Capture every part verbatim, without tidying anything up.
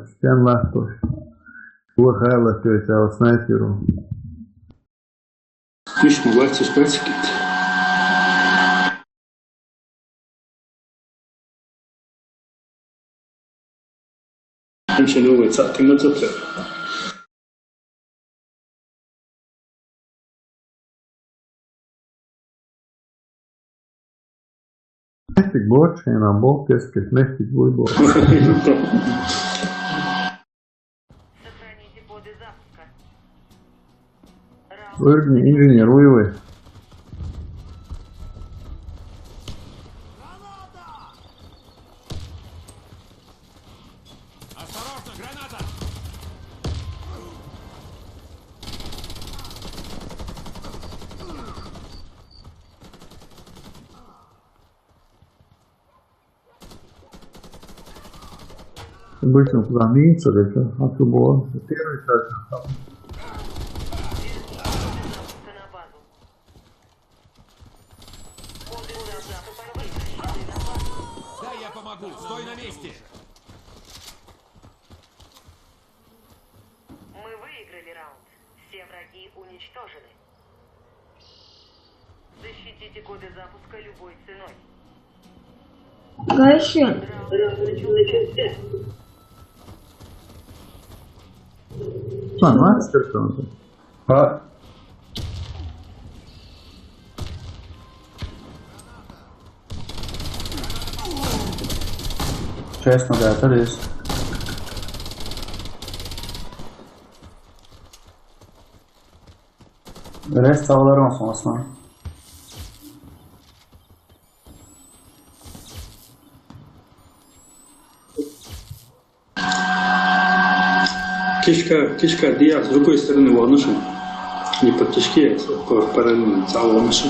Стен латтош. Вахала, то есть, а снайперу. Миш, ну, лайк, подписчики. Миш, ну, лайк, подписчики. Мехтиг борч, хӀена болх кескет, мехтиг вуй борч. Сохраните коды запуска. Раунд. Выргни инженер, вуй вуй. Осторожно, граната! Обычно куда меньше, это, а то было. Первый этаж. Да, я помогу. Стой на месте. Мы выиграли раунд. Все враги уничтожены. Защитите коды запуска любой ценой. Гайши. Раунд начался. Lan lan, sıkıntı. Ha. Честно, да, это риск. Рез сауларым olsun, Osman. Кишка, кишка, диа, с другой стороны, вон наши. Не под тишки, а по параллельно, цал вон наши.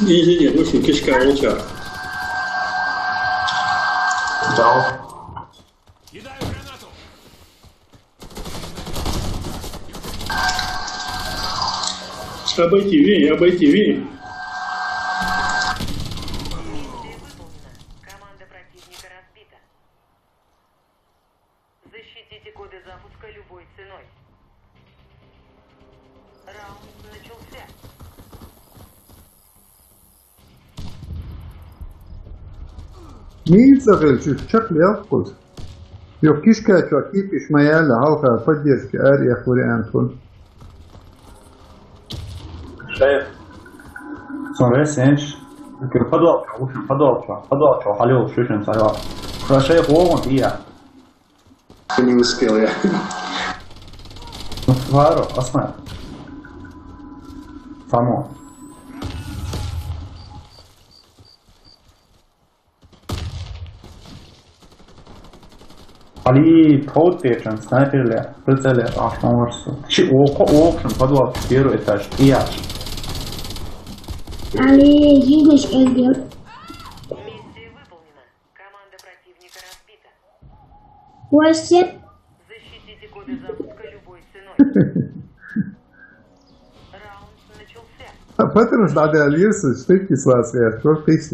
Инженер, в общем, кишка, волчар. Кидаю гранату. Обойти, Винь, обойти, Винь. Миссия выполнена. Команда противника разбита. Защитите коды запуска любой ценой. Раунд начался. Мин цагъел чу чакълел кхуз. Юха кишка чу кипиш ма яьлла, хьалха поддержка ара эха вариант хул. Шайх. Сон ресенш. Подвал чу, подвал чу, подвал чу, хьалюл шишин цайва. Шайх вогъун тия. Не успел я. Варо, Осман. Само. Али, тховд печан, снайпер ле, прицел ле, аш мамарсу. Чи окъо, окшен, подвал, первый этаж, и аш. Али, видишь, Эльгер? Миссия выполнена. Команда противника разбита. Костя? Защитите коды запуска любой ценой. Раунд начался. А потому что надо Альерса, что ты с вас, я, что ты с.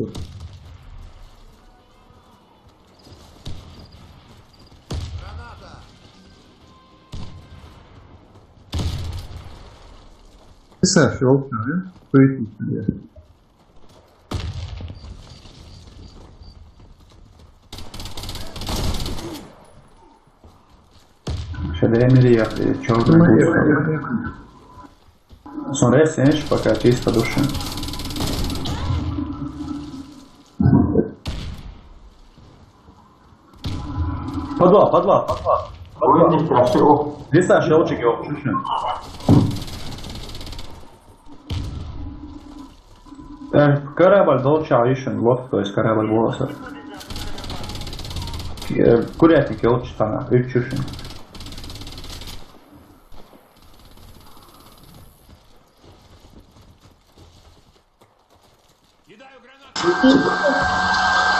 Ты, Саш, ёлка, а? Что это тебе? Ща дай мне я, э, чёрный. Ну, бустер. Я, я, я. Смотри, сенч пока чисто души. Подвал, подвал, подвал. Подвал. Ой, не страшно. Здесь, Саша, очень его слышно. Э, корабль долча ишин, вот, то есть корабль волоса. Э, курятник ёлча тана, ючушин.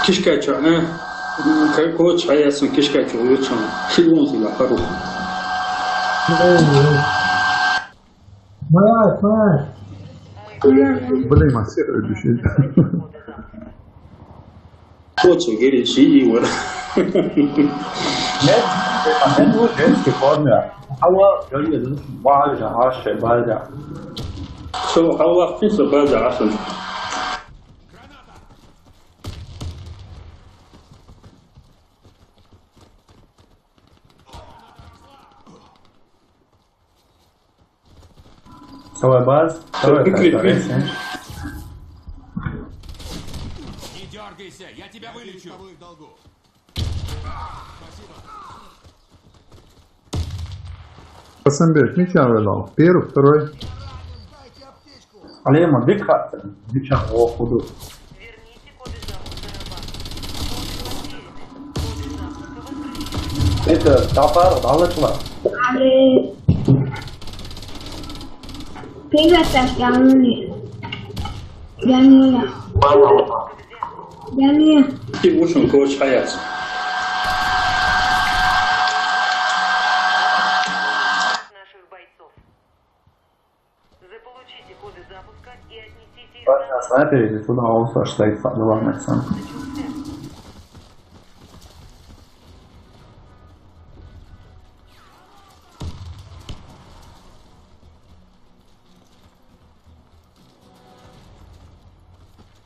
Кишка чу, э? Как вот чаясын кишка чу, ючун. Хилон хила, пару. Блин, Максим, решили. Хочешь, говорит, сиди, вот. Нет, нет, ну, женский форме. Хава, говорит, ну, бальда, аше, бальда. Что, хава, ты что, бальда, аше? Давай, баз. Давай, прикрыть, так, прикрыть. Не дергайся, я тебя вылечу. Пацанбек, меча вылал. Первый, второй. Алема, дык хатты. Меча, о, худу. Это тапар, алыкла. Али. Привет, Саш, я Муни. Я Муни. Я Муни. Ты вышел, короче, хаят. Наших бойцов. Заполучите коды запуска и отнесите их на... Снайпер, если туда, он флешляет, главное, сам.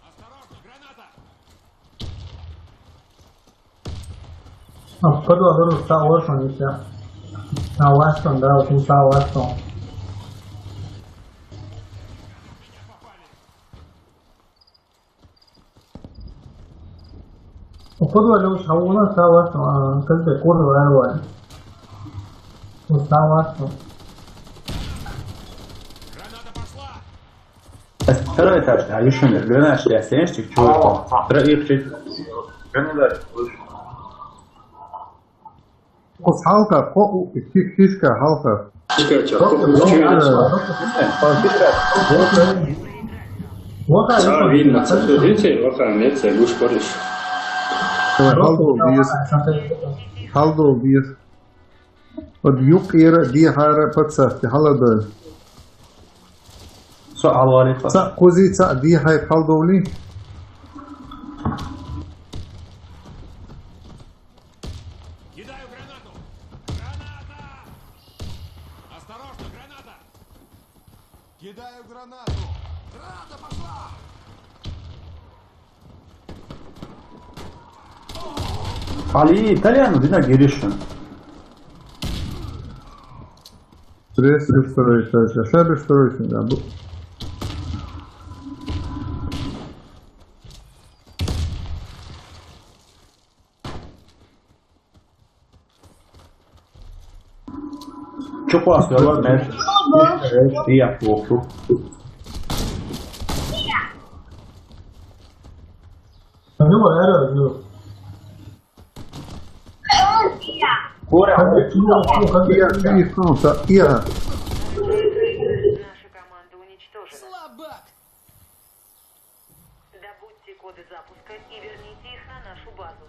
Осторожно, граната! А, подвал, савастон, если. Савастон, да, очень савастон. Подвал, уж, а у нас савастон, а, как бы, курва, арваль. Уж савастон. Второй этаж, а, ещё нет. Гранат, я, слышишь, чего там? Троих чуть. Гранат. Кус халка, ко-, у-, фи-, фишка халка. Фишка чё? Ко-, ко-, ко-, чё это? Ко-, фишка. Ца вин, ца вин, ца вин, ца гуш кореш. Халдо биес. Халдо биес. Од юкъера, дехьара пацахти, хьаладой. Со алвали. Ца кузи, ца дехьай халдовли. Кидаю гранату! Граната! Осторожно, граната! Кидаю гранату! Граната пошла! Али, итальяно, дина гиришин. Третий, второй этаж. А шабе второй этаж, да, бу-, Чё классно, вот, знаешь, я плохо. Алло, алло, алло. Боря, я, я, я. Наша команда уничтожена. Слабак! Добудьте коды запуска и верните их на нашу базу.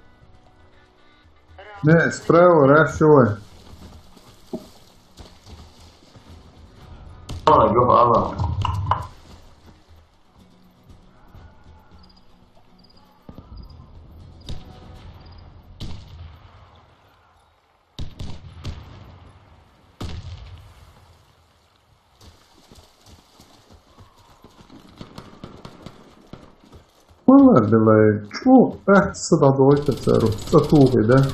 Не, справа, раз, чего? Ала, го, ала. Валар билай, чу, э, сада дойта цару, сатуги, да?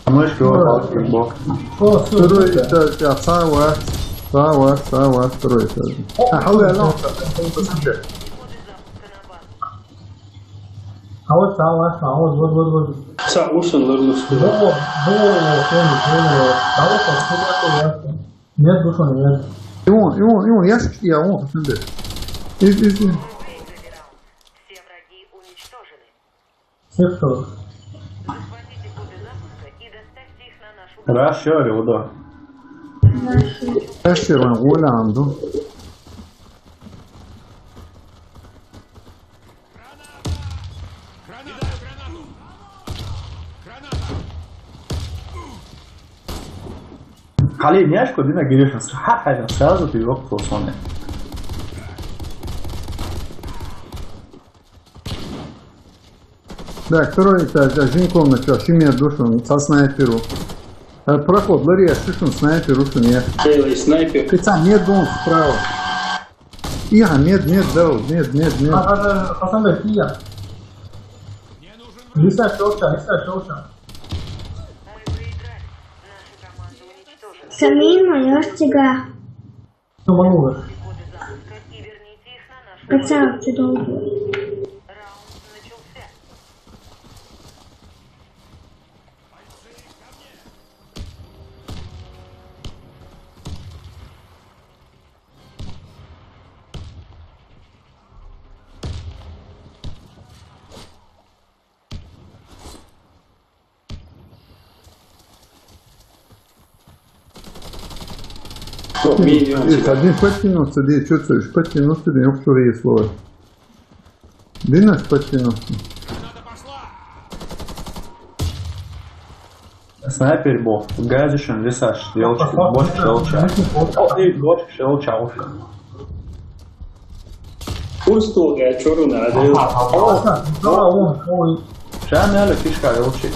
А мы что, палки в бок? О, всё, второй этаж, да, сава, сава, сава, второй этаж. А, халы, алло. А вот, а вот, а вот, вот, вот, вот. Са, ушин лырнус. Во, во, во, во, во, во. А вот, а вот, а вот. Нет, душон, нет. И он, и он, и он, я с-, я он, хасынды. Из, из, из. Все враги уничтожены. Всех сорок. Захватите коды запуска и доставьте их на нашу... Рашер, о, да. Рашер, он, оля, анду. Граната! Граната! Граната! Халил, не ашко дина гиришн. Ха, ха, сразу ты его косоне. Да, второй этаж, один комнат, что, шиме душун, со снайперу. Э, Проход, Лария, шишун, снайпер, ушун, я. Эй, снайпер. Ты сам, нет, дом справа. Иха, нет, нет, да, нет, нет, нет. Хасан да, кия. Лиса шоуша, лиса шоуша. Самим майор тига. Что могу? Пацан, ты долго. Что, минимум Здесь тебя. Один подтянулся, здесь, что ты, подтянулся, не в чуре слово. Дина подтянулся. Снайпер бо. Газишн лиса шелча. Бош шелча. О, и бош шелча уф. Курс толга, чё надо? Да, он, ой. Шамяла кишка велчик.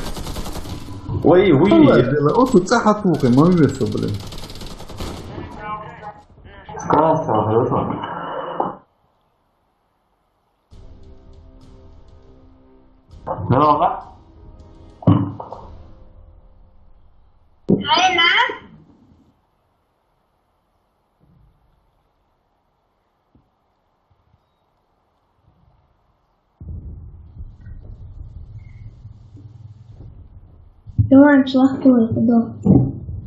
Ой, уй. О, тут цаха тухи, мой весо, блин. Красава, хорошо. Здорово. Давай, шлахтуй, да.